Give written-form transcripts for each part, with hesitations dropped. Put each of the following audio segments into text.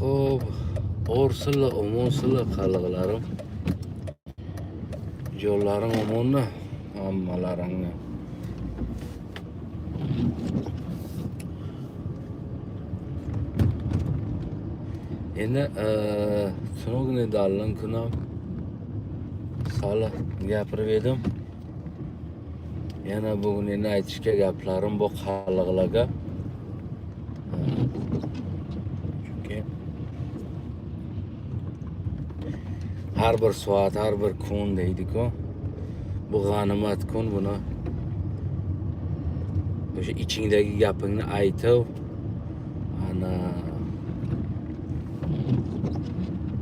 Xo'p, orsizlar, omonsizlar qalliqlarim. Jonlaring omonmi hammalaringni? Endi tunugni dallin kunam sal gapirib edim. Yana bugun endi aytishga gaplarim bu qalliqlarga. Chunki har bir soat, har bir kun deydi-ku. Bu g'animat kun, buni o'sha ichingdagi gapingni aytib, ana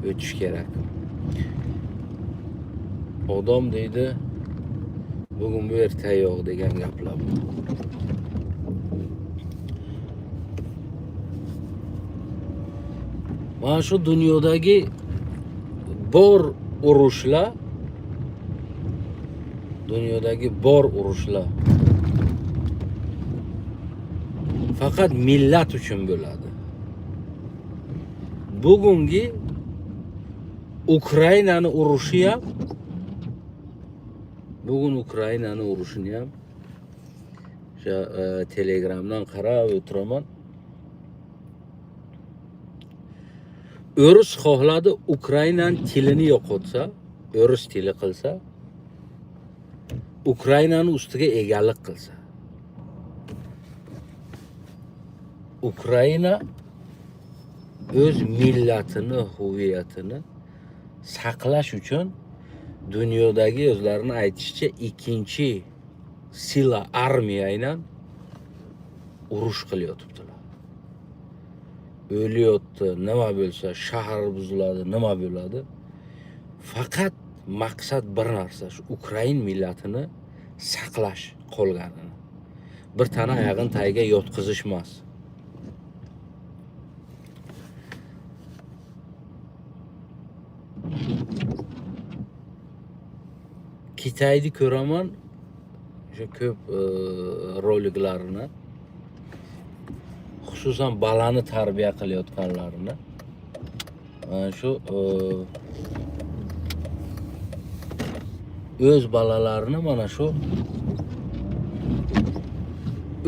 o'tish kerak. Odam deydi, bugun bu erta yo'q degan gaplar bu. Mana shu dunyodagi bor urushlar, dunyodagi bor urushlar faqat millat uchun bo'ladi. Bugungi Ukrainani urushi ham, bugun Ukrainani urushini ham o'sha Telegramdan qarab o'tiraman. O'rus xohladi Ukrainani tilini yo'qotsa, o'rus tili qilsa, Ukrainani ustiga egalik qilsa. Ukraina o'z millatini, huviyatini saqlash uchun dunyodagi o'zlarini aytishicha ikkinchi sila armiya bilan urush qilyotibdilar. O'lyapti, nima bo'lsa, shahar buziladi, nima bo'ladi. Faqat maqsad bir narsa, shu ukrain millatini saqlash qolganini. Bir tana oyog'ini tagiga yotqizish emas. Kitayni ko'raman, o'sha ko'p roliklarini, xususan balani tarbiya qilayotganlarini. Mana shu o'z balalarini mana shu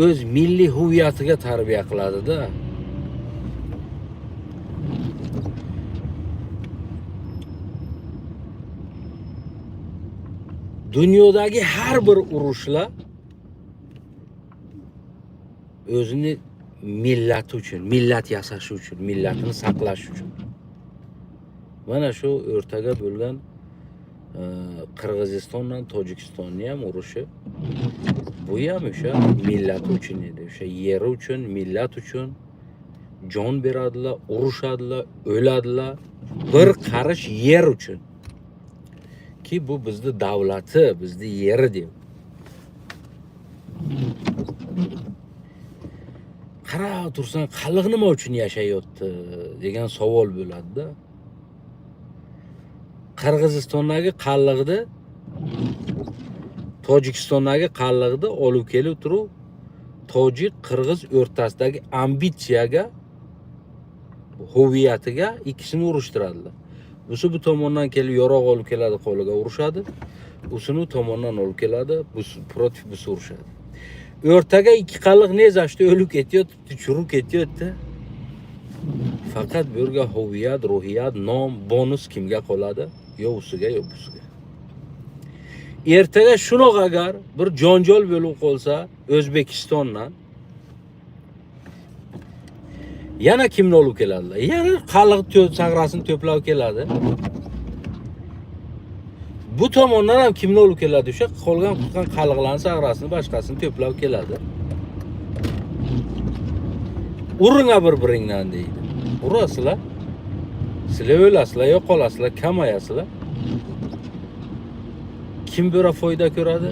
o'z milliy huviyatiga tarbiya qiladida. Dunyodagi har bir urushlar o'zini millati uchun, millat yasashi uchun, millatini saqlash uchun. Mana shu o'rtaga bo'lgan Qirg'iziston bilan Tojikistonni ham urushi, bu ham o'sha millati uchun edi. O'sha yeri uchun, millat uchun jon beradilar, urushadilar, o'ladilar bir qarish yer uchun. Ki bu bizni davlati, bizni yeri deb. Qarab tursan, xalq nima uchun yashayapti degan savol bo'ladi-da. Qirg'izistondagi qalliqni, Tojikistondagi qalliqni olib kelib turib, tojik qirg'iz o'rtasidagi ambitsiyaga, huviyatiga ikkisini urushtiradilar. Busi bu tomondan kelib yarog' olib keladi, qo'liga urushadi. Usini u tomondan olib keladi, busi protiv busi urushadi. O'rtaga ikki qalliq ne zashda o'lib ketyapti, churib ketyapti. Faqat bu yerga huviyat, ruhiyat, nom, bonus kimga qoladi? Yo usiga, yo busiga. Ertaga shunoq agar bir janjal bo'lib qolsa O'zbekistondan yana kimni olib keladilar? Yana qalliq sag'rasini to'plab keladi. Bu tomondan ham kimni olib keladi? O'sha qolgan qutgan qalliqlarni sag'rasini, boshqasini to'plab keladi. Uringa bir-biringdan deydi. Urasizlar. Sizlar o'lasizlar, yo'qolasizlar, kamayasizlar. Kim bura foyda ko'radi?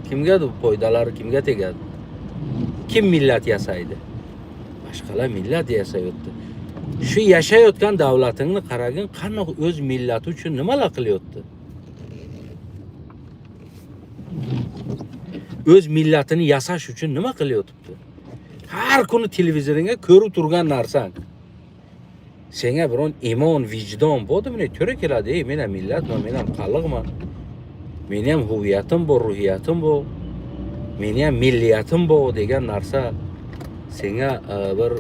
Kimga bu foydalari kimga tegadi? Kim millat yasaydi? Boshqalar millat yasayapti. Shu yashayotgan davlatingni qaragin, qanaqa o'z millati uchun nimalar qilyapti? O'z millatini yasash uchun nima qilyapti? Har kuni televizoringga ko'rib turgan narsang. Senga biron iymon, vijdon bormi? To'g'ri keladi, ey, men ham millatman, men ham xalqman. Meni ham huviyatim bor, ruhiyatim bor. Meni ham milliyatim bor degan narsa senga bir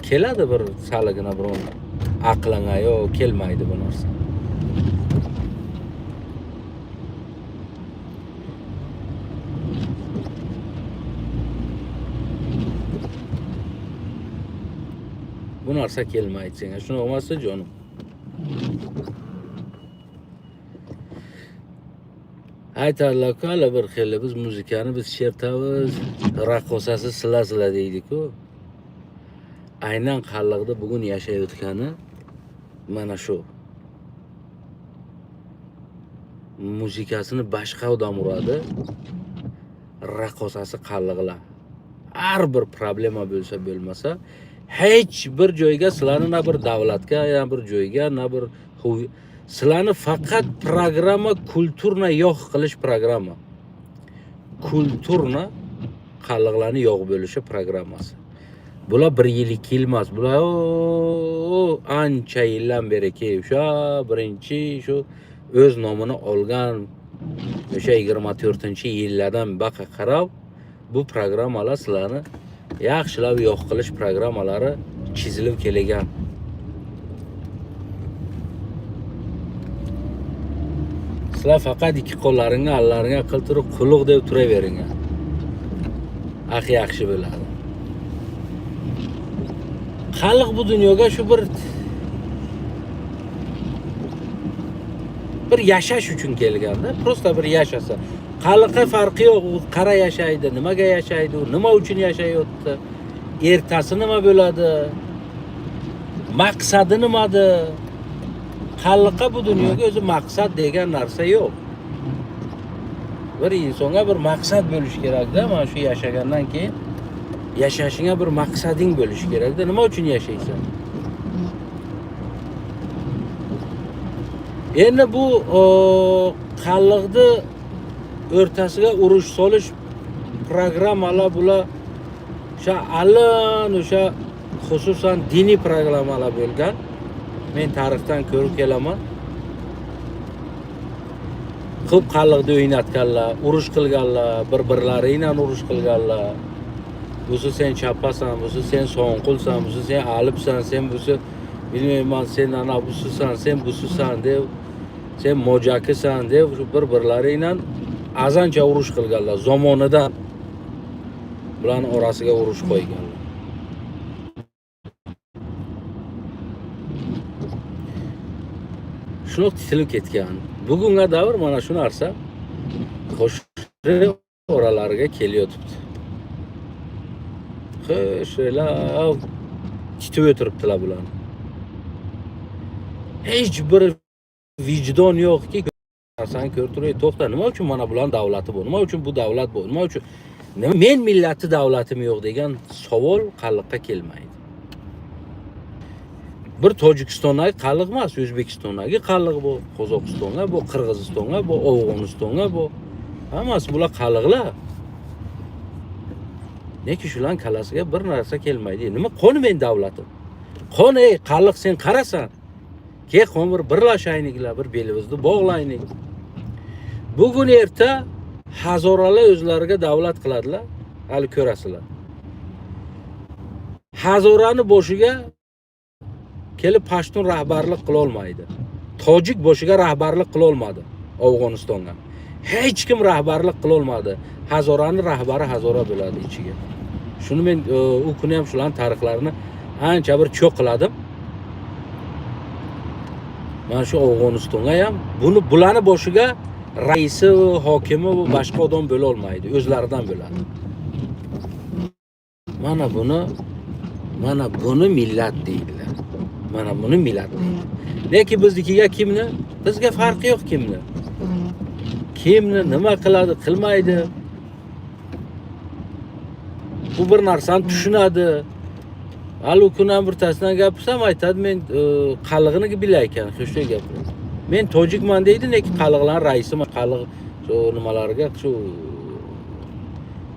keladi, bir saligina biron aqlingga yo kelmaydi bu narsa. Bu narsa kelmaydi senga. Shuni olmasa jonim. Aytadilar-ku, hali bir xili biz muzikani biz chertamiz, raqqosasi sizlar deydi-ku. Aynan qalliqda bugun yashayotgani mana shu. Muzikasini boshqa odam uradi, raqqosasi qalliqlar. Har bir problema bo'lsa bo'lmasa, hech bir joyga sizlarni na bir davlatga, na bir joyga, na bir sizlarni faqat programma kulturni yo'q qilish programma. Kulturni qalliqlarni yo'q bo'lishi programmasi. Bular bir yil ikki yil emas, bular ancha yildan beri ki o'sha birinchi shu o'z nomini olgan o'sha 24-yillardan baqa qarab bu programmalar sizlarni yaxshilab yo'q qilish programmalari chizilib kelgan. Sizlar faqat ikki qo'llaringni allaringga qiltirib quluq deb turaveringlar. Aq yaxshi bo'ladi. Xalq bu dunyoga shu bir yashash uchun kelganda, prosta bir yashasa. Xalqqa farqi yo'q, u qara yashaydi, nimaga yashaydi, u nima uchun yashayapti, ertasi nima bo'ladi, maqsadi nimadi? Xalqqa bu dunyoga o'zi maqsad degan narsa yo'q. Bir insonga bir maqsad bo'lishi kerakda, mana shu yashagandan keyin yashashingga bir maqsading bo'lishi kerakda. Nima uchun yashaysan? Endi bu xalqni o'rtasiga urush solish programmalar bular o'sha alin o'sha xususan diniy programmalar bo'lgan. Men tarixdan ko'rib kelaman. Ko'p xalqni o'ynatganlar, urush qilganlar, bir-birlari bilan urush qilganlar. Busi sen chapasan, busi sen so'nqulsan, busi sen alibsan, sen busi bilmayman, sen ana busisan, sen busisan deb, sen mojakisan deb shu bir-birlari bilan azancha urush qilganlar. Zamonidan bularning orasiga urush qo'yganlar. Shuni titilib ketgan. Bugunga davr mana shu narsa qo'shni oralariga kelyotibdi. Qo'shnilar titib o'tiribdilar bularni. Hech bir vijdon yo'qki, narsani ko'rib turib, to'xta, nima uchun mana bularning davlati bu? Nima uchun bu davlat bu? Nima uchun nima men millati davlatim yo'q degan savol qalliqqa kelmaydi. Bir Tojikistondagi qalliq emas, O'zbekistondagi qalliq bu, Qozog'istonga bu, Qirg'izistonga bu, Afg'onistonga bu. Hammasi bular qalliqlar. Nega shularning kallasiga bir narsa kelmaydi? Nima qoni men davlatim? Qoni ey qalliq sen qarasan. Ke qon bir birlashayliklar, bir belimizni bog'laylik. Bugun erta hazoralar o'zlariga davlat qiladilar, hali ko'rasizlar. Hazorani boshiga kelib pashtun rahbarlik qila olmaydi. Tojik boshiga rahbarlik qila olmadi Afg'onistonga. Hech kim rahbarlik qila olmadi. Hazorani rahbari Hazora bo'ladi ichiga. Shuni men u kuni ham shularning tarixlarini ancha bir cho'q qiladim. Mana shu Afg'onistonga ham buni bularni boshiga raisi, hokimi va boshqa odam bo'la olmaydi, o'zlaridan bo'ladi. Mana buni millat deydilar. Mana buni millat deydi. Lekin biznikiga kimni? Bizga farqi yo'q kimni. Kimni nima qiladi, qilmaydi. Bu bir narsani tushunadi. Hali u kuni ham birtasidan gapirsam aytadi, men qallig'ini bilar ekan, shunday gapiradi. Men tojikman deydi, lekin qalliqlar raisiman, qalliq shu nimalarga, shu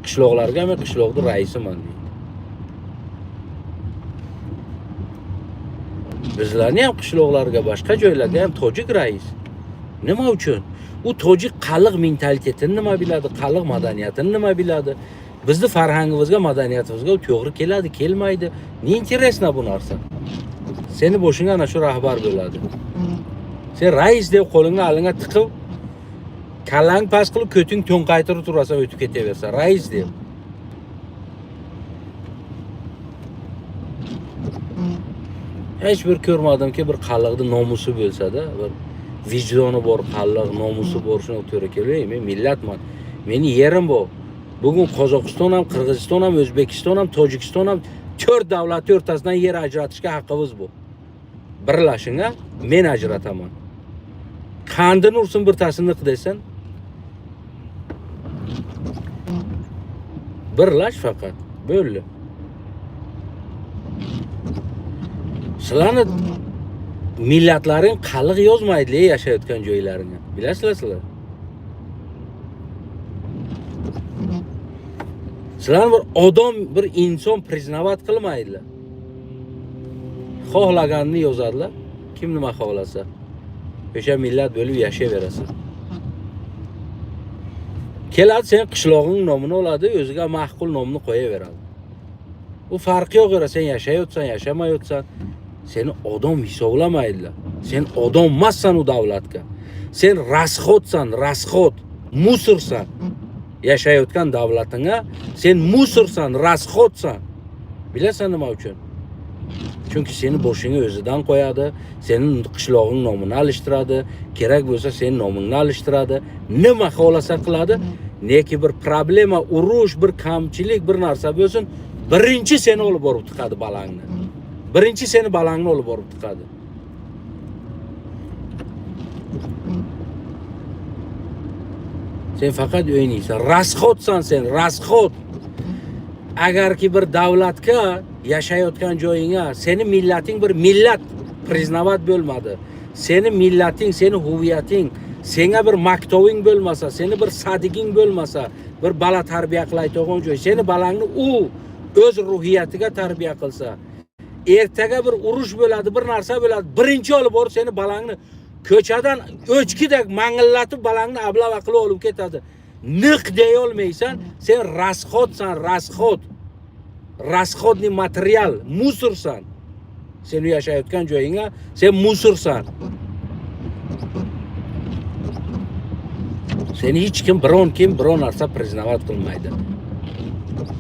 qishloqlarga men qishloqning raisiman deydi. Bizlarni ham qishloqlarga, boshqa joylarga ham tojik rais. Nima uchun? U tojik qalliq mentalitetini nima biladi, qalliq madaniyatini nima biladi? Bizni farhangimizga, madaniyatimizga u to'g'ri keladi, kelmaydi. Ne интересно bu narsa. Seni boshingga ana shu rahbar bo'ladi. Sen rais deb qo'lingga alingga tiqib, kallang past qilib, ko'ting to'nqaytirib turasan, o'tib ketaversa, rais deb. Hech bir ko'rmadimki, bir qalliqni nomusi bo'lsa-da, bir vijdoni bor qalliq, nomusi bor, shuni to'g'ri keladi. Men millatman. Meni yerim bu. Bugun Qozog'iston ham, Qirg'iziston ham, O'zbekiston ham, Tojikiston ham 4 davlat o'rtasidan yer ajratishga haqqimiz bu. Birlashing, a? Men ajrataman. Qandini ursin bir tasini desin. Birlash faqat. Bo'ldi. Sizlarni millatlaring qalliq yozmaydi yashayotgan joylaringga. Bilasizlar sizlar? Sizlarni bir odam, bir inson priznavat qilmaydilar. Xohlaganini yozadilar. Kim nima xohlasa. O'sha millat bo'lib yashayverasiz. Keladi sen qishlog'ing nomini oladi, o'ziga ma'qul nomni qo'yaveradi. U farqi yo'q, sen yashayotsan, yashamayotsan, seni odam hisoblamaydilar. Sen odam emassan u davlatga. Sen rasxodsan, rasxod, musorsan. Yashayotgan davlatingga sen musorsan, rasxodsan. Bilasan nima uchun? Chunki seni boshingga o'zidan qo'yadi, seni qishlog'ing nomini alishtiradi, kerak bo'lsa seni nomingni alishtiradi, nima xohlasa qiladi. Neki bir problema, urush, bir kamchilik, bir narsa bo'lsin, birinchi seni olib borib tiqadi balangni. Birinchi seni balangni olib borib tiqadi. Sen faqat o'ynaysan, rasxodsan sen, rasxod. Agarki bir davlatga yashayotgan joyingga seni millating bir millat priznavat bo'lmadi. Seni millating, seni huviyating, senga bir maktoving bo'lmasa, seni bir sadiging bo'lmasa, bir bala tarbiya qilayotgan joy, seni balangni u o'z ruhiyatiga tarbiya qilsa, ertaga bir urush bo'ladi, bir narsa bo'ladi, birinchi olib borib seni balangni ko'chadan o'chkidek mangillatib balangni ablava qilib olib ketadi. Niq deya olmaysan, sen rasxodsan, rasxod. Rasxodni material, musorsan. Sen yashayotgan joyingga sen musorsan. Seni hech kim, biron kim biron narsa priznavat qilmaydi.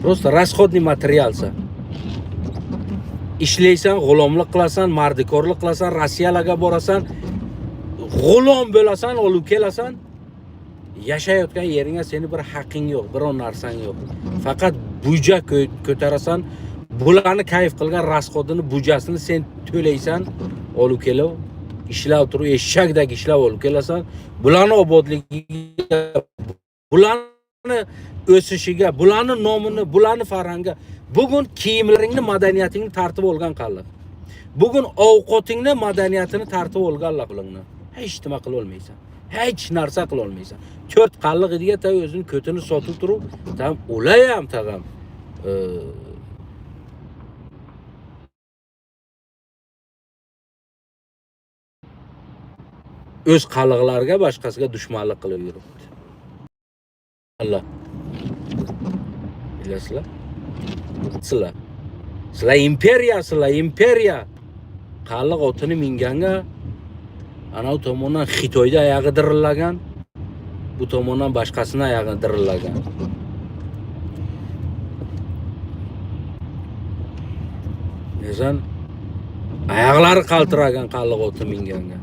Просто rasxodni materialsan. Ishlaysan, g'ulomlik qilasan, mardikorlik qilasan, Rossiyalarga borasan, g'ulom bo'lasan, olib kelasan. Yashayotgan yeringga seni bir haqqing yo'q, biron narsang yo'q. Faqat buja ko'tarasan, bularni kayf qilgan rasxodini, bujasini sen to'laysan, olib kelib, ishlab turib, eshakdek ishlab olib kelasan. Bularni obodligiga, bularni o'sishiga, bularni nomini, bularni farhangiga, bugun kiyimlaringni, madaniyatingni tartib olgan qalliq. Bugun ovqatingni, madaniyatini tartib olganlar qo'lingni. Hech nima qila olmaysan. Hech narsa qila olmaysan. 4 qalliq idiga ta o'zini ko'tini sotib turib, tam ular ham tag'am o'z qalliqlariga, boshqasiga dushmanlik qilib yuribdi. Allah. Bilasizlar? Sizlar. Sizlar imperiyasizlar, imperiya. Qalliq otini minganga ana u tomondan Xitoyda oyog'i dirillagan, bu tomondan boshqasini oyog'i dirillagan. Nesan oyoqlari qaltiragan qalliq oti minganga.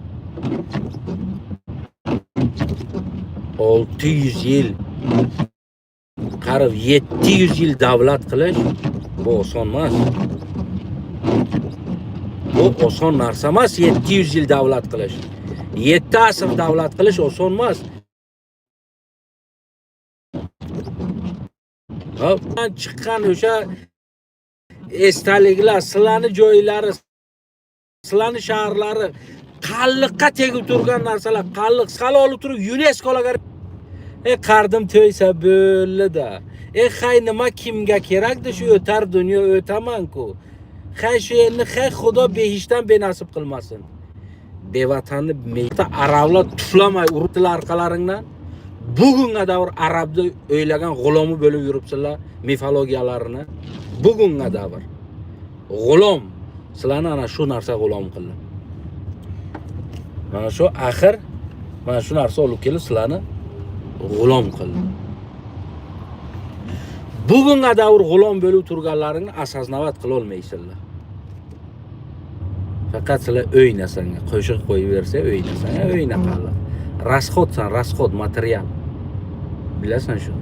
600 yil, qarib 700 yil davlat qilish bu oson emas. Bu oson narsa emas, 700 yil davlat qilish. 7 asr davlat qilish oson emas. Hop, chiqqan o'sha esdaliklar, sizlarni joylari, sizlarni shaharlari qalliqqa tegib turgan narsalar, qalliq sal olib turib UNESCOlarga qardim to'ysa bo'ldi-da. Hay nima kimga kerakdi shu o'tar dunyo o'taman-ku. Hay shu elni hay xudo behishdan benasib qilmasin. Bevatanni meyta arablar tuflamay uribdilar orqalaringdan. Bugunga davr arabni o'ylagan g'ulomi bo'lib yuribsizlar mifologiyalarini. Bugunga davr g'ulom sizlarni ana shu narsa g'ulom qildi. Mana shu axir mana shu narsa olib kelib sizlarni g'ulom qildi. Bugunga davr g'ulom bo'lib turganlaringni asoznavat qila olmaysizlar. Faqat sizlar o'ynasanglar, qo'shiq qo'yib bersa o'ynasanglar, o'yna qildi. Rasxodsan, rasxod material. Bilasan shuni.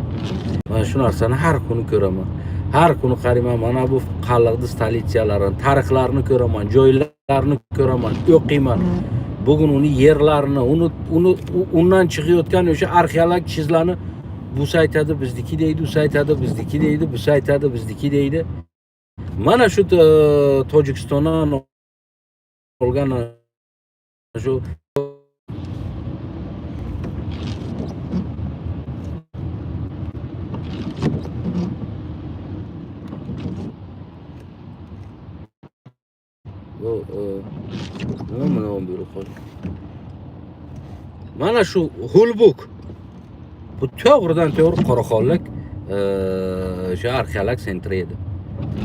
Mana shu narsani har kuni ko'raman. Har kuni qarayman, mana bu qalliqni stolitsiyalarini, tarixlarini ko'raman, joylarini ko'raman, o'qiyman. Bugun uni yerlarini, uni undan chiqayotgan o'sha arxeolog chizlarni bu aytadi bizniki deydi, u aytadi bizniki deydi, bu aytadi bizniki deydi. Mana shu Tojikistondan olgan shu bu nima bo'lib qoldi? Mana shu Hulbuk. Bu to'g'ridan to'g'ri Qoraxonlik o'sha arxeolog sentri edi.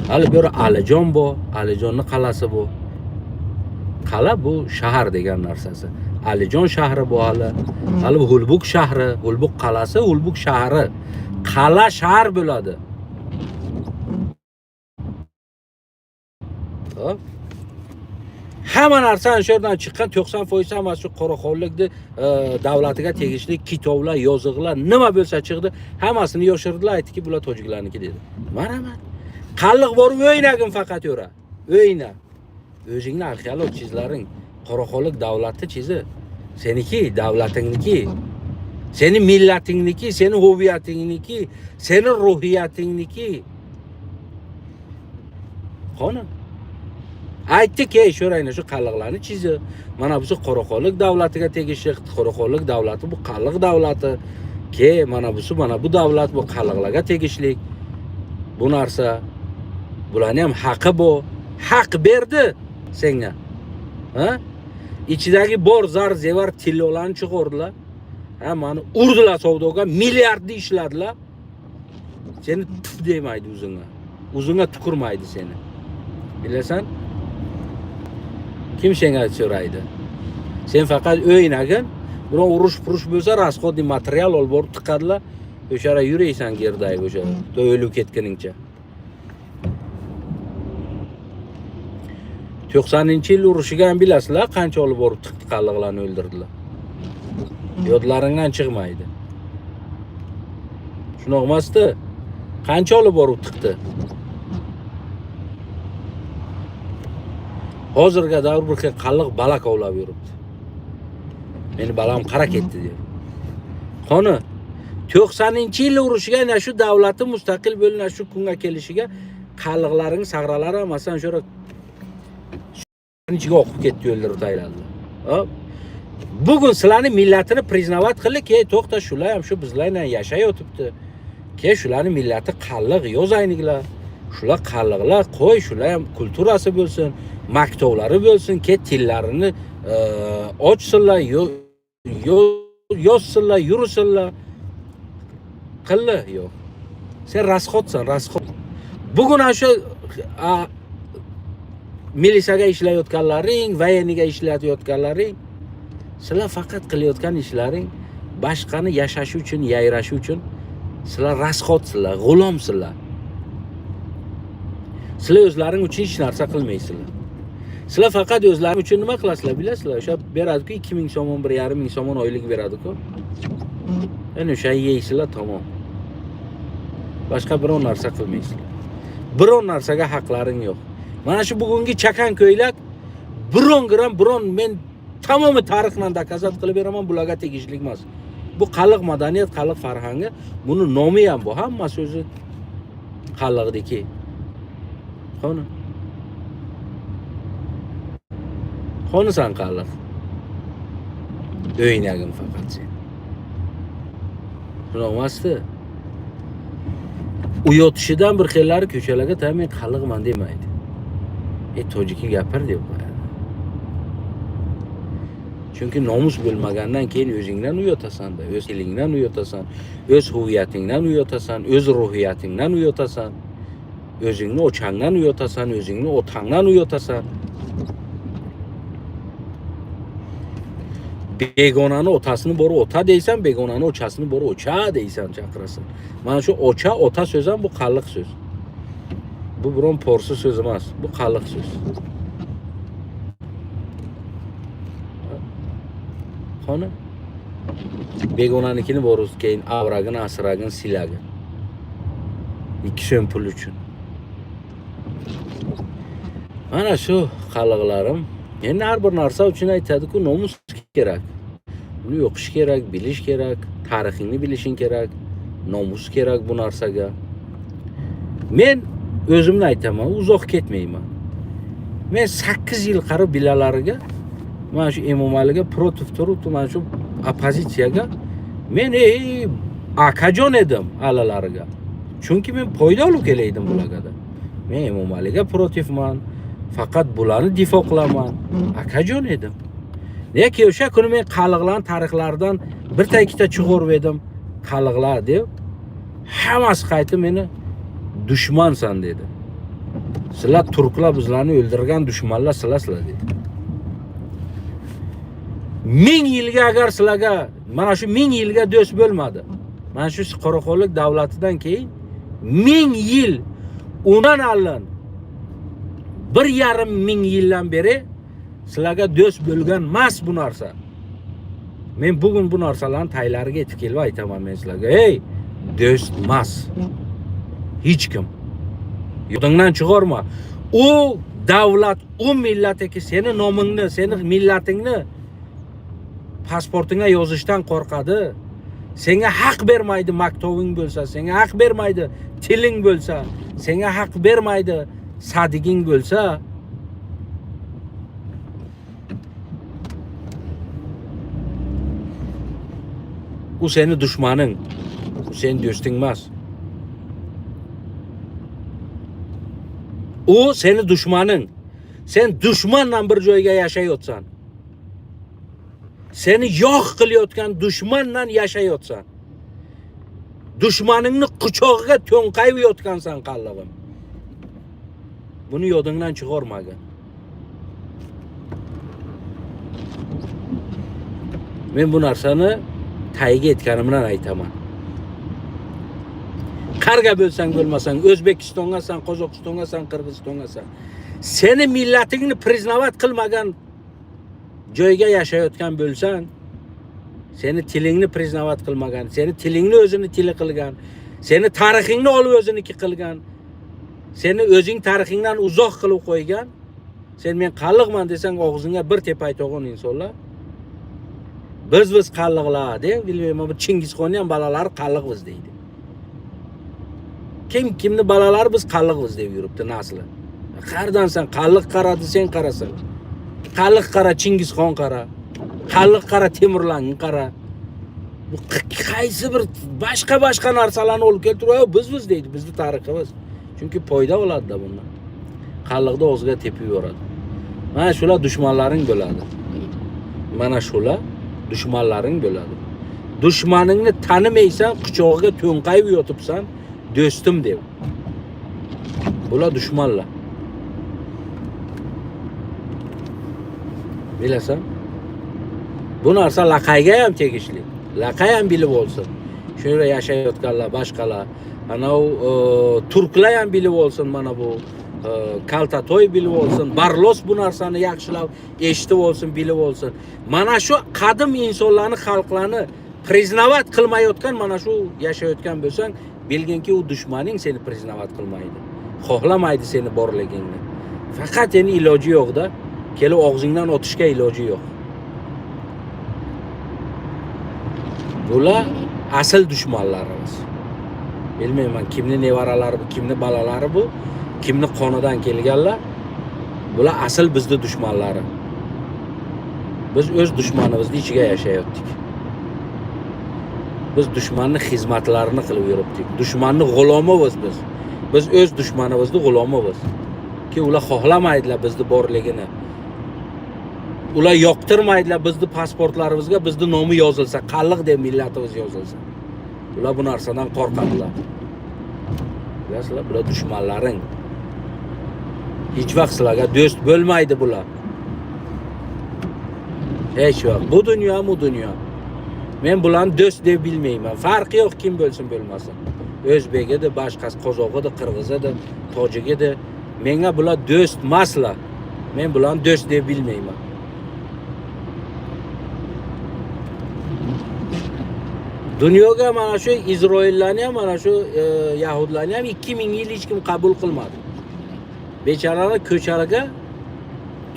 Hali bu yerda Alijon bu, Alijonni qal'asi bu. Qal'a bu shahar degan narsasi. Alijon shahri bu hali. Hali bu Hulbuk shahri, Hulbuk qal'asi, Hulbuk shahri. Qal'a shahar bo'ladi. Hop. Hamma narsa shu yerdan chiqqan 90% hammasi shu Qoraxonlikni davlatiga tegishli kitoblar, yoziqlar, nima bo'lsa chiqdi, hammasini yoshirdilar, aytdiki, bular tojiklarniki dedi. Marhamat. Qalliq borib o'ynagin faqat yo'ra. O'yna. O'zingni arxeolog chizlaring, Qoraxonlik davlati chizi. Seniki, davlatingniki. Seni millatingniki, seni huviyatingniki, seni ruhiyatingniki. Qani? Aytdiki, sho'rayni shu qalliqlarni chizi. Mana bu Qoraxonlik davlatiga tegishli, Qoraxonlik davlati bu qalliq davlati. Ke, mana busi mana bu davlat bu qalliqlarga tegishli. Bu narsa bularni ham haqi bu. Haq berdi senga. Ha? Ichidagi bor zar zevar tillolarni chiqardilar. Hammani urdilar savdoga, milliardni ishladilar. Seni tuf demaydi o'zingga. O'zingga tukurmaydi seni. Bilasan? Kim senga so'raydi? Sen faqat o'ynagin, biron urush-purush bo'lsa, rasxodniy material olib borib tiqadilar. O'shara yuraysan gerdayib o'sha, o'lib ketguningcha. 90-yil urushiga ham bilasizlar, qancha olib borib tiqdi qalliqlarni o'ldirdilar. Yodlaringdan chiqmaydi. Shunaqa emasdi? Qancha olib borib tiqdi? Hozirgi davr bir xil qalliq balak ovlab yuribdi. Meni balam qara ketdi deb. Qani 90-yil urushiga ana shu davlati mustaqil bo'lina shu kunga kelishiga qalliqlaring sag'ralari masalan shu ichiga oqib ketdi, o'ldirib tayinladi. Hop. Bugun sizlarni millatini priznavat qildi, ke to'xta, shular ham shu bizlar bilan yashayotibdi. Ke shularni millati qalliq yo'zayniklar. Shular qalliqlar, qo'y shular ham kulturasi bo'lsin, maktovlari bo'lsin, ke tillarini ochsinlar, yozsinlar, yurisinlar. Qilli yo'q. Sen rasxodsan, rasxod. Bugun ana shu milisaga ishlayotganlaring, voyenniga ishlayotganlaring, sizlar faqat qilayotgan ishlaring boshqani yashashi uchun, yayrashi uchun sizlar rasxodsizlar, g'ulomsizlar. Sizlar o'zlaring uchun hech narsa qilmaysizlar. Sizlar faqat o'zlaring uchun nima qilasizlar bilasizlar? O'sha beradi-ku 2000 so'm, 1,5 ming so'm oylik beradi-ku. Endi o'sha yeysizlar, tamom. Boshqa biror narsa qilmaysizlar. Biror narsaga haqlaring yo'q. Mana shu bugungi chakan ko'ylak biron gram, biron men tamomi tarixdan dokazat qilib beraman, bularga tegishli emas. Bu qalliq madaniyat, qalliq farhangi, buni nomi ham bu, hammasi o'zi qalliqdiki. Qani? Qonisan qalliq. O'ynagin faqat sen. Shunaqa emasdi. Uyotishidan bir xillari ko'chalarga men qalliqman demaydi. Tojiki gapir deb qo'yadi. Chunki nomus bo'lmagandan keyin o'zingdan uyatasan-da, o'z tilingdan uyatasan, o'z huviyatingdan uyatasan, o'z ruhiyatingdan uyatasan, o'zingni ochangdan uyatasan, o'zingni otangdan uyatasan. Begonani otasini borib ota deysan, begonani ochasini borib ocha deysan, chaqirasan. Mana shu ocha, ota so'zi ham bu qalliq so'z. Bu biron porsi so'z emas, bu qalliq so'z. Qani? Begonanikini borib keyin avragin, asragin, silagin. 2 so'm pul uchun. Mana shu qalliqlarim. Endi har bir narsa uchun aytadi-ku, nomus kerak. Uni o'qish kerak, bilish kerak, tarixingni bilishing kerak, nomus kerak bu narsaga. Men o'zimni aytaman, uzoq ketmayman. Men 8 yil qarab bilalariga, mana shu Emomaliga protiv turib, mana shu oppozitsiyaga men akajon edim alalariga. Chunki men foyda olib kelaydim bularga. Men Emomaliga protivman, faqat bularni difo qilaman. Akajon edim. Lekin o'sha kuni men qalliqlarning tarixlaridan birta ikkita chiqarib edim, qalliqlar deb. Hammasi qaytib meni dushmansan dedi. Sizlar turklar bizlarni o'ldirgan dushmanlar sizlar dedi. 1000 yilga agar sizlarga mana shu 1000 yilga do'st bo'lmadi. Mana shu Qoraxonlik davlatidan keyin 1000 yil undan oldin 1,5 ming yildan beri sizlarga do'st bo'lgan emas bu narsa. Men bugun bu narsalarni taylariga yetib kelib aytaman men sizlarga. Ey, do'st emas. Hech kim. Yodingdan chiqarma. U davlat, u millatiki seni nomingni, seni millatingni pasportingga yozishdan qo'rqadi. Senga haq bermaydi maktoving bo'lsa, senga haq bermaydi tiling bo'lsa, senga haq bermaydi sadiging bo'lsa. U seni dushmaning, u seni do'sting emas. U seni dushmaning. Sen dushmandan bir joyga yashayotsan. Seni yo'q qilayotgan dushmandan yashayotsan. Dushmaningni quchog'iga to'nqayib yotgansan qallig'im. Buni yodingdan chiqarmagin. Men bu narsani tayiga aytganimdan aytaman. Qarga bo'lsang bo'lmasang, O'zbekistongasan, Qozog'istongasan, Qirg'izistongasan, seni millatingni priznavat qilmagan joyga yashayotgan bo'lsang, seni tilingni priznavat qilmagan, seni tilingni o'zini tili qilgan, seni tarixingni olib o'ziniki qilgan, seni o'zing tarixingdan uzoq qilib qo'ygan, sen men qalliqman desang og'zingga bir tepaytog'on insonlar. Biz qalliqlar deb, bilmayman, bu Chingizxonni ham bolalari qalliqmiz deydi. Kim kimni bolalari biz qalliqmiz deb yuribdi nasli. Qayerdan sen qalliq qaradi, sen qarasan. Qalliq qara Chingizxon qara. Qalliq qara Temurlanni qara. Bu qaysi bir boshqa narsalarni olib keltirib, biz deydi, bizni tariximiz. Chunki foyda oladi-da bundan. Qalliqni og'ziga tepib yuboradi. Mana shular dushmanlaring bo'ladi. Mana shular dushmanlaring bo'ladi. Dushmaningni tanimaysan, quchog'iga to'nqayib yotibsan, do'stim deb. Bular dushmanlar. Bilasan? Bu narsa laqayga ham tegishli. Laqay ham bilib olsin. Shunda yashayotganlar, boshqalar, ana u turklar ham bilib olsin, mana bu Kaltatoy bilib olsin, Barlos bu narsani yaxshilab eshitib olsin, bilib olsin. Mana shu qadim insonlarni, xalqlarni priznavat qilmayotgan, mana shu yashayotgan bo'lsang, bilginki u dushmaning seni priznavat qilmaydi. Xohlamaydi seni borligingni. Faqat endi iloji yo'q-da. Kelib og'zingdan otishga iloji yo'q. Bular asl dushmanlarimiz. Bilmayman kimni nevaralari bu, kimni bolalari bu, kimni qonidan kelganlar. Bular asl bizni dushmanlari. Biz o'z dushmanimizni ichiga yashayotdik. Biz dushmanning xizmatlarini qilib yuribdik. Dushmanning g'ulomimiz biz. Biz o'z dushmanimizni g'ulomimiz. Ki ular xohlamaydilar bizni borligini. Ular yoqtirmaydilar bizni pasportlarimizga bizni nomi yozilsa, qalliq deb millatimiz yozilsa. Ular bu narsadan qo'rqadilar. Bilasizlar, bular dushmanlaring. Hech vaqt sizlarga do'st bo'lmaydi bular. Hech vaqt. Bu dunyo, bu dunyo. Men bularni do'st deb bilmayman. Farqi yo'q kim bo'lsin bo'lmasin. O'zbek edi, boshqasi qozoq edi, qirg'iz edi, tojik edi. Menga bular do'st emaslar. Men bularni do'st deb bilmayman. Dunyoga mana shu Izroillarni ham, mana shu yahudlarni ham 2000 yil hech kim qabul qilmadi. Bechoralar ko'chalarga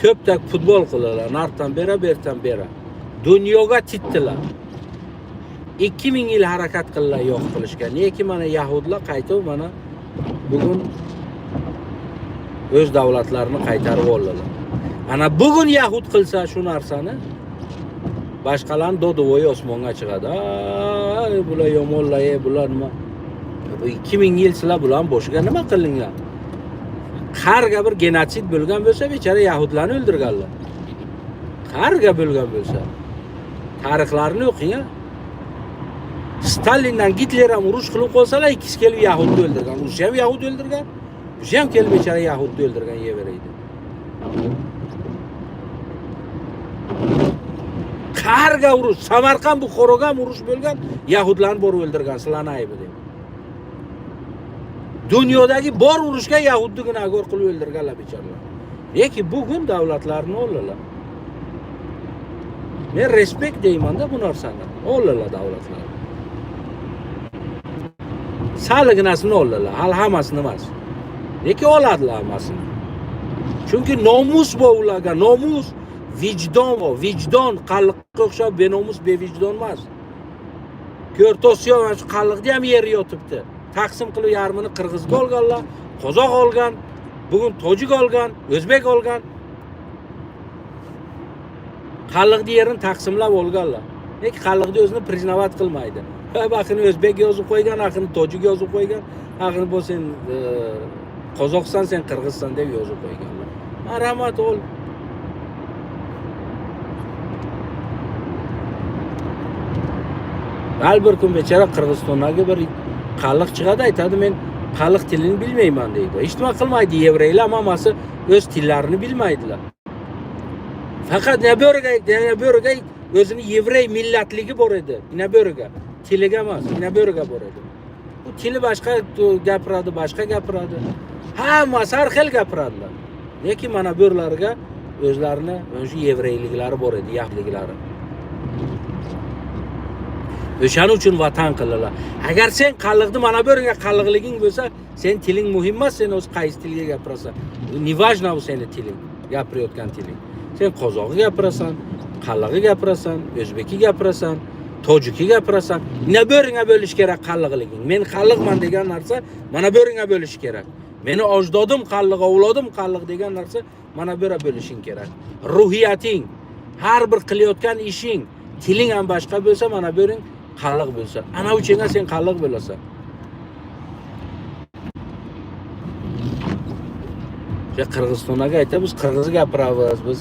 to'pdak futbol qildilar, nardan bera, berdan bera. Dunyoga titdilar. 2000 yil harakat qildilar yo'q qilishga. Lekin mana yahudlar qaytib mana bugun o'z davlatlarini qaytarib oldilar. Ana bugun yahud qilsa shu narsani, boshqalarning dodovoyi osmonga chiqadi. Ay, bular yomonlar, bular nima? Bu 2000 yil sizlar bularning boshiga nima qildinglar? Qarga bir genotsid bo'lgan bo'lsa, bechora yahudlarni o'ldirganlar. Qarga bo'lgan bo'lsa, tarixlarini o'qing. Stalindan Gitler ham urush qilib qolsalar, ikkisi kelib yahudni o'ldirgan. Urush ham yahud o'ldirgan, o'zi ham kelib bechora yahudni o'ldirgan, yeveraydi. Qarga urush, Samarqand Buxoroga ham urush bo'lgan, yahudlarni borib o'ldirgan, sizlarning aybi deb. Dunyodagi bor urushga yahudni gunohkor qilib o'ldirganlar bechoralar. Lekin bugun davlatlarni oldilar. Men respekt deyman-da bu narsani. Oldilar davlatlarni. Salginasini oldilar, hali hammasini emas. Lekin oladilar hammasini. Chunki nomus bor ularga, nomus, vijdon bor. Vijdon qalliqqa o'xshab benomus, bevijdon emas. Ko'rtosiyo mana shu qalliqda ham yeri yotibdi. Taqsim qilib yarmini qirg'izga olganlar, qozoq olgan, bugun tojik olgan, o'zbek olgan. Qalliqni yerini taqsimlab olganlar. Lekin qalliqni o'zini priznavat qilmaydi. Baqini o'zbek yozib qo'ygan, aqini tojik yozib qo'ygan, aqini bu sen qozoqsan, sen qirg'izsan deb yozib qo'yganlar. Marhamat ol. Hal bir kun bechora Qirg'izistondagi bir qalliq chiqadi, aytadi men qalliq tilini bilmayman deydi. Hech nima qilmaydi, yevreylar hammasi o'z tillarini bilmaydilar. Faqat Naberga o'zini yevrey millatligi bor edi. Naberga tiliga emas, Naberga bor edi. U tili boshqa gapiradi, boshqa gapiradi. Hammasi har xil gapiradilar. Lekin mana bu yerlarga o'zlarini o'sha yevreyliklari bor edi, yahudliklari. O'shaning uchun vatan qildilar. Agar sen qalliqni mana bu yerga qalliqliging bo'lsa, sen tiling muhim emas, sen o'zi qaysi tilga gapirasan. Неважно u seni tiling, gapirayotgan tiling. Sen qozog'i gapirasan, qallig'i gapirasan, o'zbeki gapirasan, tojiki gapirasan. Mana bu yerga bo'lish kerak qalliqliging. Men qalliqman degan narsa mana bu yerga bo'lish kerak. Meni ajdodim qalliq, avlodim qalliq degan narsa mana bu yerga bo'lishing kerak. Ruhiyating, har bir qilayotgan ishing, tiling ham boshqa bo'lsa, mana bu yering qalliq bo'lsa. Ana uchinga sen qalliq bo'lasan. Qirg'izistonga aytamiz, qirg'iz gapiramiz, biz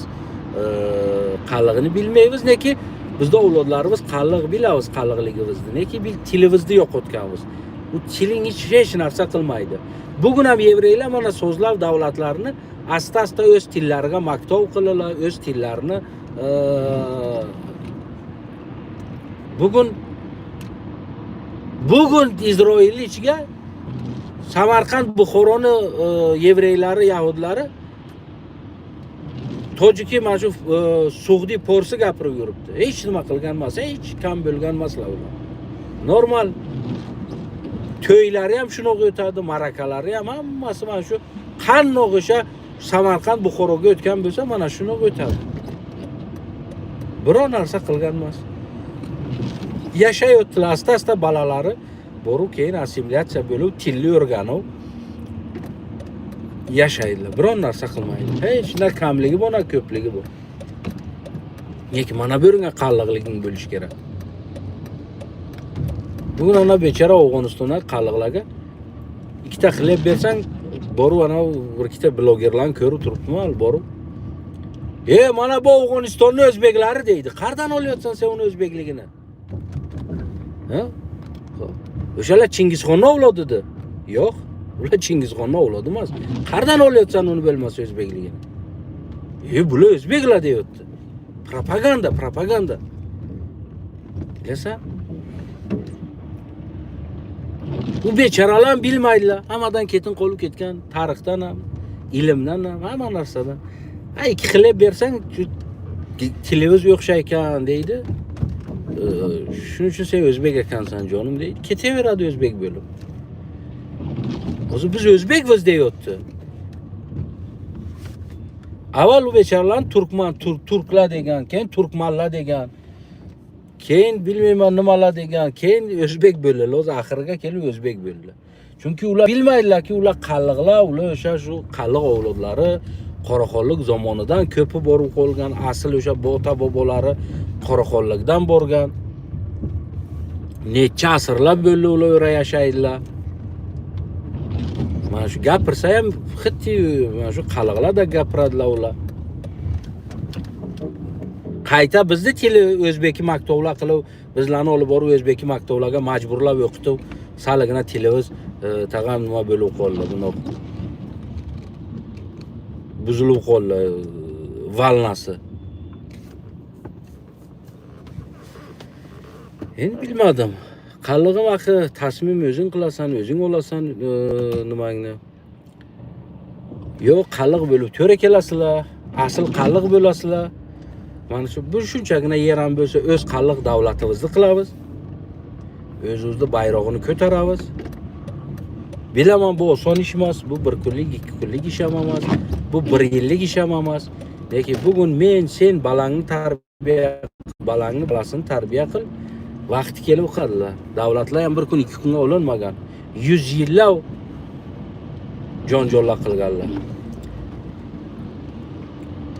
qallig'ini bilmaymiz, lekin bizda avlodlarimiz qalliq bilamiz, qalliqligimizni, lekin biz tilimizni yo'qotganmiz. Bu tiling hech narsa qilmaydi. Bugun ham yevreylar mana so'zlav davlatlarini asta-asta o'z tillariga maktov qiladilar, o'z tillarini bugun Izroil ichiga Samarqand, Buxoroni yevreylari, yahudlari tojiki mana shu Sug'diy porsi gapirib yuribdi. Hech nima qilgan emas, hech kam bo'lgan emaslar ular. Normal. To'ylari ham shunaqa o'tadi, ma'rakalari ham hammasi mana shu qandoq o'sha Samarqand, Buxoroga o'tgan bo'lsa, mana shunaqa o'tadi. Biror narsa qilgan emas. Yashayotdilar asta-asta bolalari borib keyin assimilyatsiya bo'lib, tilni o'rganib yashaydilar. Biron narsa qilmaydi. Hech na kamligi bor, na ko'pligi bor. Lekin mana bu yerga qalliqliging bo'lishi kerak. Bugun ana bechora Afg'onistonda qalliqlarga ikkita xleb bersang, Borib ana bir ikkita blogerlarni ko'rib turibman, borib. Mana bu Afg'onistonning o'zbeklari deydi. Qayerdan olyapsan sen uni o'zbekligini? Ha? O'shalar Chingizxonning avlodi. Yo'q, ular Chingizxonning avlodi emas. Qayerdan olyapsan uni bilmasa o'zbekligini? Bular o'zbeklar deyapti. Propaganda, propaganda. Bilasan? Bu bechoralar bilmaydilar. Hammadan ketin qo'lib ketgan, tarixdan ham, ilmdan ham, hamma narsadan. Ha, ikki xilab bersang, televizor o'xshar ekan deydi. Shuning uchun sen o'zbek ekansan jonim deydi. Ketaveradi o'zbek bo'lib. O'zi biz o'zbekmiz deyapti. Avval u bechoralar turkman, turklar degan, keyin turkmanlar degan. Keyin bilmayman nimalar degan, keyin o'zbek bo'ldilar. O'zi oxiriga kelib o'zbek bo'ldilar. Chunki ular bilmaydilarki, ular qalliqlar, ular o'sha shu qalliq avlodlari qoraxonlik zamonidan ko'pi borib qolgan, asl o'sha ota bobolari qoraxonlikdan borgan. Necha asrlar bo'ldi ular o'ra yashaydilar. Mana shu gapirsa ham xuddi mana shu qalliqlarda gapiradilar ular. Qayta bizni tili o'zbeki maktablar qilib, bizlarni olib borib o'zbeki maktablarga majburlab o'qitib, saligina tilimiz tag'am nima bo'lib qoldi, buni buzilib qoldi valnasi. Endi bilmadim. Qallig'im axir tasmim o'zing qilasan, o'zing olasan nimangni. Yo'q, qalliq bo'lib to'ra kelasizlar, asl qalliq bo'lasizlar. Mana shu bu shunchagina yer ham bo'lsa, o'z qalliq davlatimizni qilamiz. O'zimizni bayrog'ini ko'taramiz. Bilaman bu oson ish emas, bu bir kunlik, ikki kunlik ish ham emas, bu bir yillik ish ham emas. Lekin bugun men, sen balangni tarbiya, balangni bolasini tarbiya qil, vaqti kelib qoldilar. Davlatlar ham bir kun, ikki kunga olinmagan. 100 yillab jonjonlar qilganlar.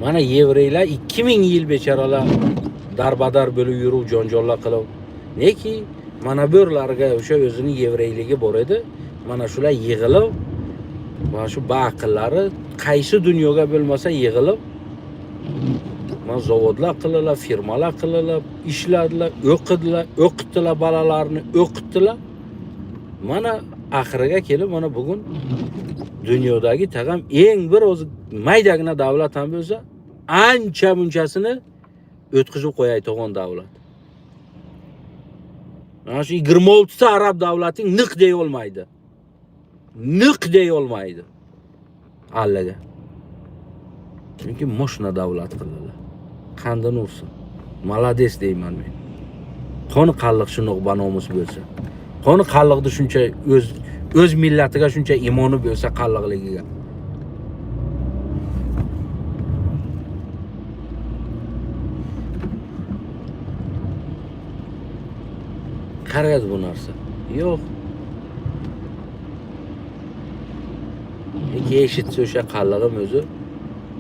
Mana yevreylar 2000 yil bechoralar darbadar bo'lib yurib jonjonlar qilib. Neki mana bu yerlarga o'sha o'zini yevreyligi bor edi. Mana shular yig'ilib, mana shu baqillari qaysi dunyoga bo'lmasa yig'ilib, mana zavodlar qildilar, firmalar qildilar, ishladilar, o'qidilar, o'qitdilar bolalarni, o'qitdilar. Mana oxiriga kelib mana bugun dunyodagi tag'am eng bir o'zi maydagina davlat ham bo'lsa, ancha munchasini o'tkazib qo'yayotgan davlat. Mana shu 26 ta arab davlating niq deya olmaydi. Niq deya olmaydi. Allaga. Chunki moshna davlat qildilar. Qandini ursin. Malades deyman men. Qoni qalliq shunaqa banomus bo'lsa. Qoni qalliqni shuncha o'z millatiga shuncha iymoni bo'lsa qalliqligiga. Qaraydi bu narsa. Yo'q. Lekin eshitsa o'sha qallig'im o'zi,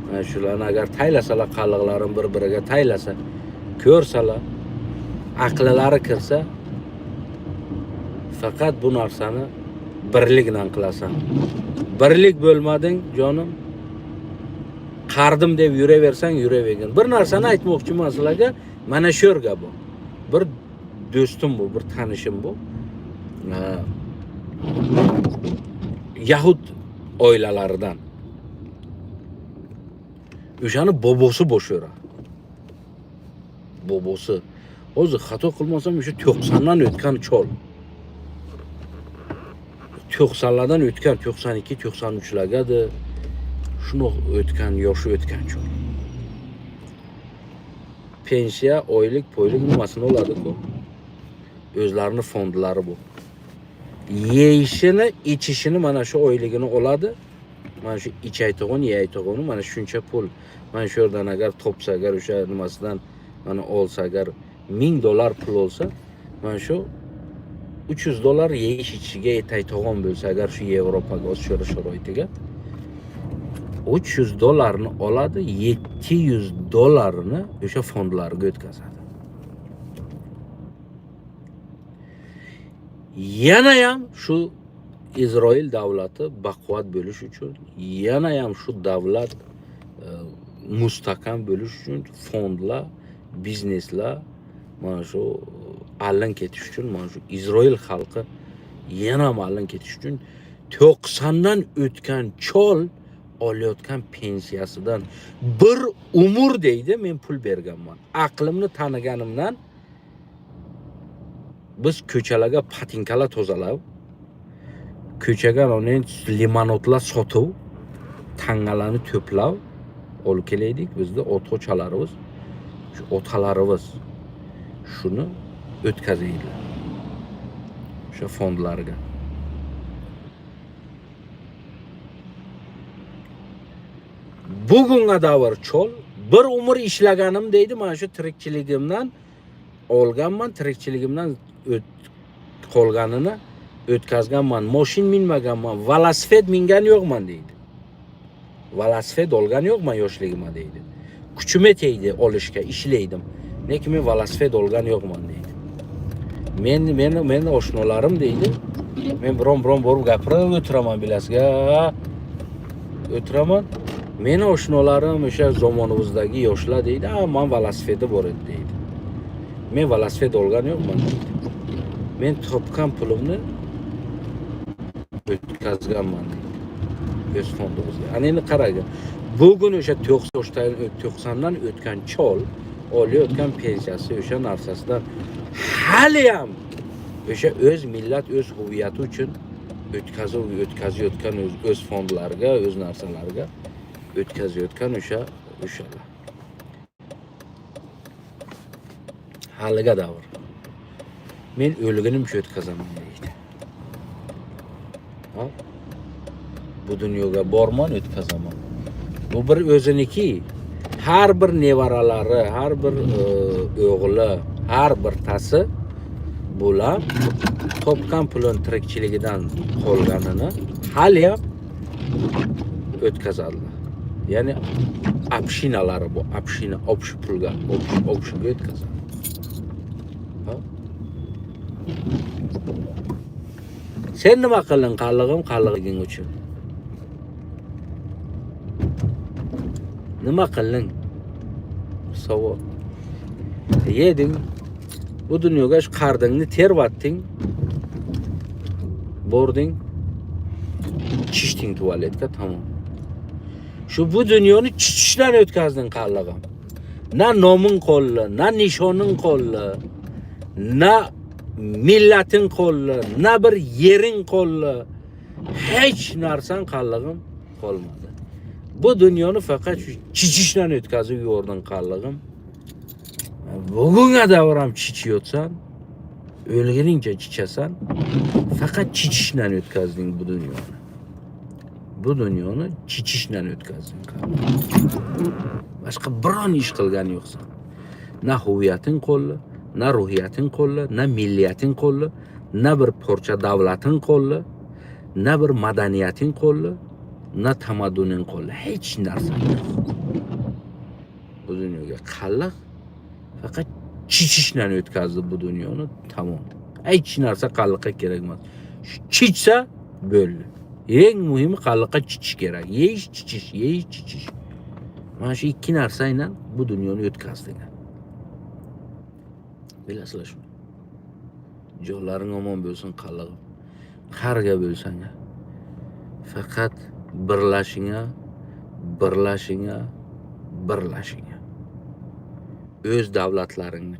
mana shularni agar taylasalar, qalliqlarini bir-biriga taylasa, ko'rsalar, aqllari kirsa, faqat bu narsani birlikdan qilasan. Birlik bo'lmading, jonim, qardim deb yuraversang, yuravergin. Bir narsani aytmoqchiman sizlarga, mana shu yerga bu. Bir do'stim bu, bir tanishim bu. Yahud oilalaridan. O'shani bobosi bo'shara. Bobosi. O'zi xato qilmasam o'sha 90 dan o'tgan chol. 90lardan o'tgan, 92, 93largadir. Shuni o'tgan, yoshi o'tgan chol. Pensiya, oylik, poylik nimasini oladi-ku. O'zlarini fondlari bu. Yeyishini, ichishini mana shu oyligini oladi. Mana shu ichaytig'on, yeyaytig'oni mana shuncha pul. Mana shu yerdan agar topsa, agar o'sha nimasidan mana olsa, agar $1000 pul olsa, mana shu $300 yeyish ichishiga yetaytig'on bo'lsa, agar shu Yevropaga o'z sharoitiga $300 oladi, $700 o'sha fondlarga o'tkazadi. Yana ham shu Isroil davlati baquvvat bo'lish uchun, yana ham shu davlat mustahkam bo'lish uchun fondlar, bizneslar mana shu allan ketish uchun, mana shu Isroil xalqi yana ham allan ketish uchun 90dan o'tgan chol olayotgan pensiyasidan bir umr deydi men pul berganman. Aqlimni taniganimdan biz ko'chalarga patinkalar tozalab, ko'chaga limonadlar sotib, tangalarni to'plab olib kelaydik. Bizda ota-ochalarimiz, shu otalarimiz shuni o'tkazaydilar o'sha fondlarga. Bugunga davr chol bir umr ishlaganim deydi, mana shu tirikchiligimdan olganman, tirikchiligimdan qolganini o'tkazganman, moshin minmaganman, velosiped mingan yo'qman deydi. Velosiped olgan yo'qman yoshligimda deydi. Kuchim yetaydi olishga, ishlaydim. Lekin men velosiped olgan yo'qman deydi. Men oshnolarim deydi. Men biron-biron borib gapirib o'tiraman bilasiga. O'tiraman. Meni oshnolarim o'sha zamonimizdagi yoshlar deydi, "A, men velosipedi bor edi" deydi. Men velosiped olgan yo'qman deydi. Men topgan pulimni o'tkazganman deydi. O'z fondimizga. Ana endi qaragin. Bugun o'sha 90dan o'tgan chol olayotgan pensiyasi o'sha narsasidan hali ham o'sha o'z millat, o'z huviyati uchun o'tkazayotgan o'z fondlariga, o'z narsalariga o'tkazayotgan o'shalar. Haliga davr. Men o'lgunimcha o'tkazaman deydi. Ha? Bu dunyoga borman, o'tkazaman. Bu bir o'ziniki. Har bir nevaralari, har bir o'g'li, har bir tasi bular topgan pulini tirikchiligidan qolganini hali ham o'tkazadilar. Ya'ni общиналari bu, община, общий pulga, общийga o'tkazadi. Ha? Sen nima qilding qallig'im, qallig'ing uchun? Nima qilding? Savol. Yeding. Bu dunyoga shu qardingni tervatding. Bording. Chichding tualetga, tamom. Shu bu dunyoni chichishdan o'tkazding qallig'im. Na noming qoldi, na nishoning qoldi, na millating qoldi, na bir yering qoldi. Hech narsang qallig'im qolmadi. Bu dunyoni faqat shu chichishdan o'tkazib yubording qallig'im. Bugunga davr ham chichiyotsan, o'lguningcha chichasan. Faqat chichishdan o'tkazding bu dunyoni. Bu dunyoni chichishdan o'tkazding. Boshqa biron ish qilgan yo'qsan. Na huviyating qo'lli, na ruhiyating qo'lli, na milliyating qo'lli, na bir porcha davlating qo'lli, na bir madaniyating qo'lli, na tamadduning qo'lli. Hech narsa yo'q. Bu dunyoga qalliq faqat chichishdan o'tkazdi bu dunyoni, tamom. Hech narsa qalliqqa kerak emas. Chichsa bo'ldi. Eng muhimi qalliqqa chichish kerak. Yeyish, chichish, yeyish, chichish. Mana shu ikki narsa aynan bu dunyoni o'tkazdi. Bilasizlar shuni. Jonlaring omon bo'lsin qallig'im. Qarga bo'lsang, faqat birlashinga, birlashinga, birlashinga. O'z davlatlaringni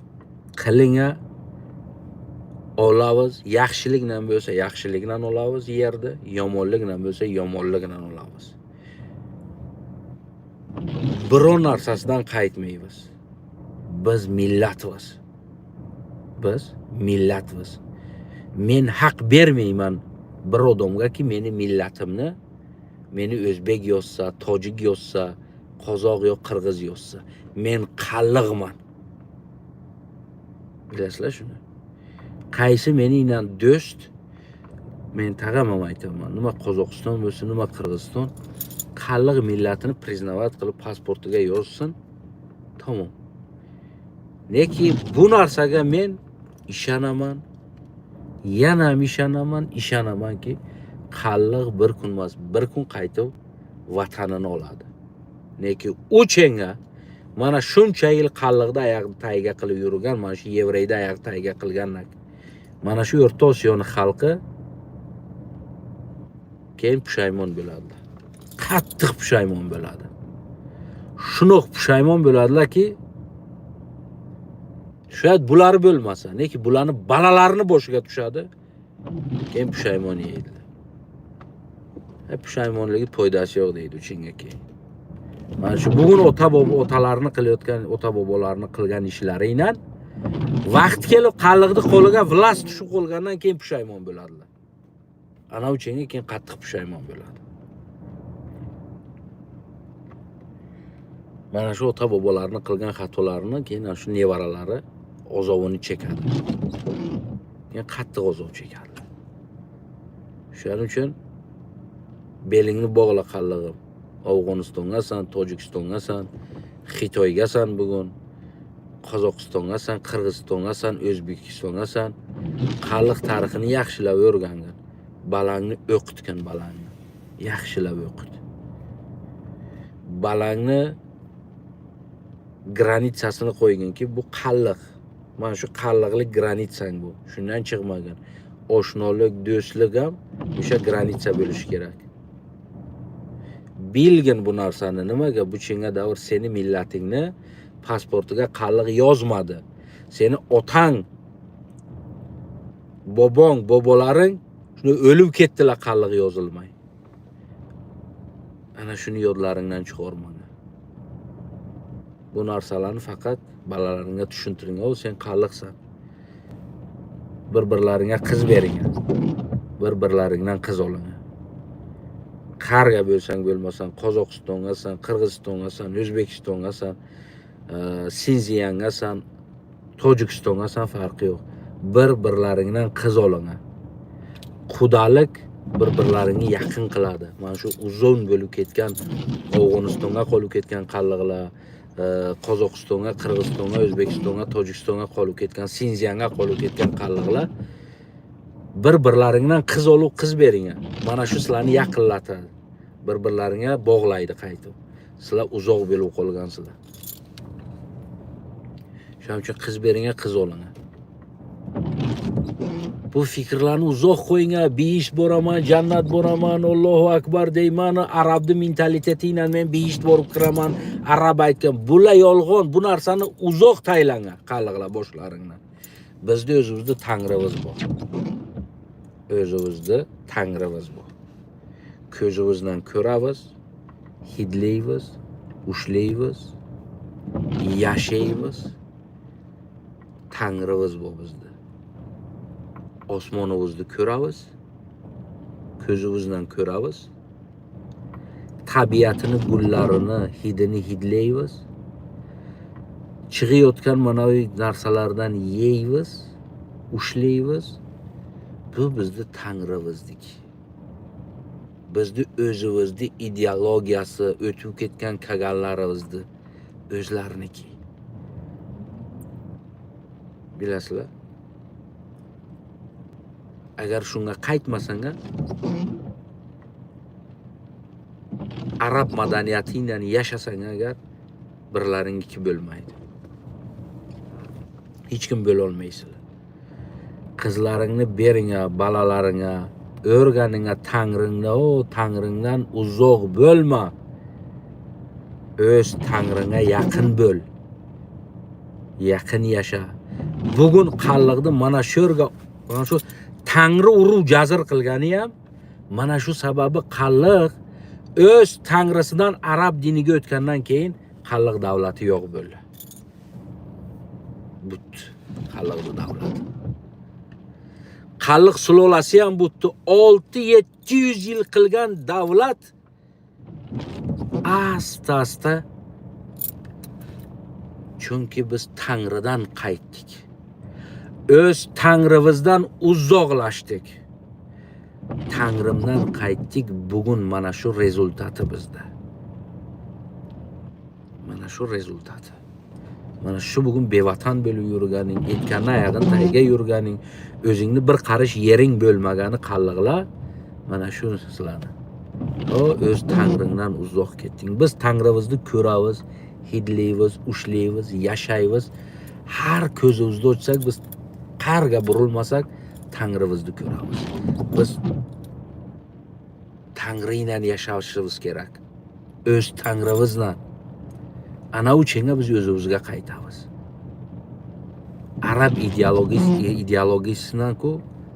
qilinga olamiz, yaxshilikdan bo'lsa yaxshilikdan olamiz yerda, yomonlikdan bo'lsa yomonlikdan olamiz. Biror narsasidan qaytmaymiz. Biz millatmiz. Biz millatmiz. Men haq bermayman bir odamgaki meni millatimni, meni o'zbek yozsa, tojik yozsa, qozoq yo qirg'iz yozsa, men qalliqman. Bilasizlar shuni. Qaysi meningdan do'st, men tag'am ham aytaman, nima Qozog'iston bo'lsin, nima Qirg'iziston, qalliq millatini priznavat qilib pasportiga yozsin, tamom. Neki bu narsaga men ishonaman, yana ham ishonaman, ishonamanki Qalliq bir kun emas, bir kun qaytib vatanini oladi. Lekin u chenga mana shuncha yil qalliqda oyog'ini tagiga qilib yurgan, mana shu yevreyda oyog'i tagiga qilgan mana shu O'rta Osiyoni xalqi keyin pushaymon bo'ladilar. Qattiq pushaymon bo'ladi. Shunoq pushaymon bo'ladilarki, shayad bular bo'lmasa, lekin bularni balalarini boshiga tushadi, keyin pushaymon yeydilar. Pushaymonligi foydasi yo'q deydi uchinga keyin. Mana shu bugun ota bobo otalarini qilayotgan, ota bobolarini qilgan ishlariyle vaqt kelib qalliqni qo'liga vlast tushib qolgandan keyin pushaymon bo'ladilar. Ana uchinga keyin qattiq pushaymon bo'ladi. Mana shu ota bobolarini qilgan xatolarini keyin ana shu nevaralari azobini chekadi. Keyin qattiq azob chekadi. Shuning uchun belingni bog'la qallig'im. Afg'onistongasan, Tojikistongasan, Xitoygasan bugun, Qozog'istongasan, Qirg'izistongasan, O'zbekistongasan. Qalliq tarixini yaxshilab o'rgangin. Balangni o'qitgin, balangni. Yaxshilab o'qit. Balangni granitsasini qo'yginki, bu qalliq. Mana shu qalliqlik granitsang bu. Shundan chiqmagin. Oshnolik, do'stlik ham o'sha granitsa bo'lishi kerak. Bilgin bu narsani. Nimaga bu chinga davr seni millatingni pasportiga qalliq yozmadi. Seni otang, bobong, bobolaring shuni o'lib ketdilar qalliq yozilmay. Ana shuni yodlaringdan chiqarma. Bu narsalarni faqat bolalaringga tushuntiring. O sen qalliqsan. Bir-birlaringga qiz bering. Bir-birlaringdan qiz oling. Qarga bo'lsang bo'lmasang, Qozog'istongasan, Qirg'izistongasan, O'zbekistongasan, Sinziyangasan, Tojikistongasan, farqi yo'q. Bir-birlaringdan qiz oling. Qudalik bir-birlaringni yaqin qiladi. Mana shu uzun bo'lib ketgan Afg'onistonga qolib ketgan qalliqlar, Qozog'istonga, Qirg'izistonga, O'zbekistonga, Tojikistonga qolib ketgan, Sinziyanga qolib ketgan qalliqlar bir-birlaringdan qiz olib qiz bering. Mana shu sizlarni yaqinlatadi. Bir-birlaringga bog'laydi qaytib. Sizlar uzoq bo'lib qolgansizlar. Shuning uchun qiz bering, qiz oling. Bu fikrlarni uzoq qo'ying. Beyisht boraman, jannat boraman, Allohu akbar deyman, arabni mentaliteti bilan men beyisht borib kiraman. Arab aytgan, bular yolg'on, bu narsani uzoq taylanga qalliqlar boshlaringdan. Bizda o'zimizni tangrimiz bor. O'zimizni tangrimiz bor. Ko'zimizdan ko'ramiz, hidlaymiz, ushlaymiz, yashaymiz. Tangrimiz bor bizda. Osmonimizni ko'ramiz, ko'zimizdan ko'ramiz. Tabiatini, gullarini, hidini hidlaymiz. Chiqayotgan mana bu narsalardan yeymiz, ushlaymiz. Bu bizni tangrimizniki. Bizni o'zimizni ideologiyasi o'tib ketgan kaganlarimizni o'zlariniki. Bilasizlar? Agar shunga qaytmasang, arab madaniyati bilan yashasang agar, birlaringniki bo'lmaydi. Hech kim bo'la olmaysizlar. Qizlaringni bering, bolalaringga, o'rganingga tangringda, o tangringdan uzoq bo'lma. O'z tangringga yaqin bo'l. Yaqin yasha. Bugun qalliqni mana shu yerga, mana shu tangri uruv jazr qilgani ham mana shu sababi qalliq o'z tangrisidan arab diniga o'tgandan keyin qalliq davlati yo'q bo'ldi. Butdi qalliqni davlati. Qalliq sulolasi ham butdi. 6-700 yil qilgan davlat asta-asta, chunki biz tangridan qaytdik. O'z tangrimizdan uzoqlashdik. Tangrimdan qaytdik. Bugun mana shu rezultati bizda. Mana shu rezultati. Mana shu bugun bevatan bo'lib yurganing, etganni oyog'ini tagiga yurganing, o'zingni bir qarish yering bo'lmagani qalliqlar Mana shu sizlarni. O o'z tangringdan uzoq ketding. Biz tangrimizni ko'ramiz, hidlaymiz, ushlaymiz, yashaymiz. Har ko'zimizni ochsak, biz qayerga burilmasak, tangrimizni ko'ramiz. Biz tangri bilan yashashimiz kerak. O'z tangrimizla. Ana uchunga biz o'zimizga qaytamiz. Arab ideologiyasidan-ku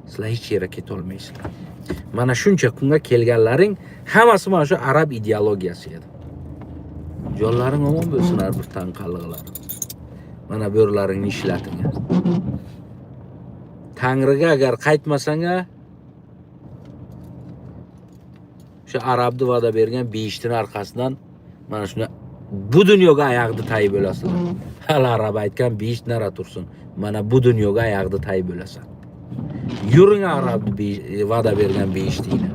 sizlar hech yerga ketolmaysizlar. Mana shuncha kunga kelganlaring hammasi mana shu arab ideologiyasi edi. Jonlaring omon bo'lsin har bir tangqalliqlaring. Mana bo'rlaringni ishlating. Tangriga agar qaytmasang, o'sha arabni va'da bergan beyishtini orqasidan mana shuni bu dunyoga oyog'ni tayib o'lasizlar. Hali arab aytgan beyisht nara tursin. Mana bu dunyoga oyog'ni tayib o'lasan. Yuring arabni va'da bergan beyishtingni.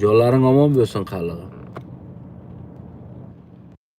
Jonlaring omon bo'lsin qallig'i.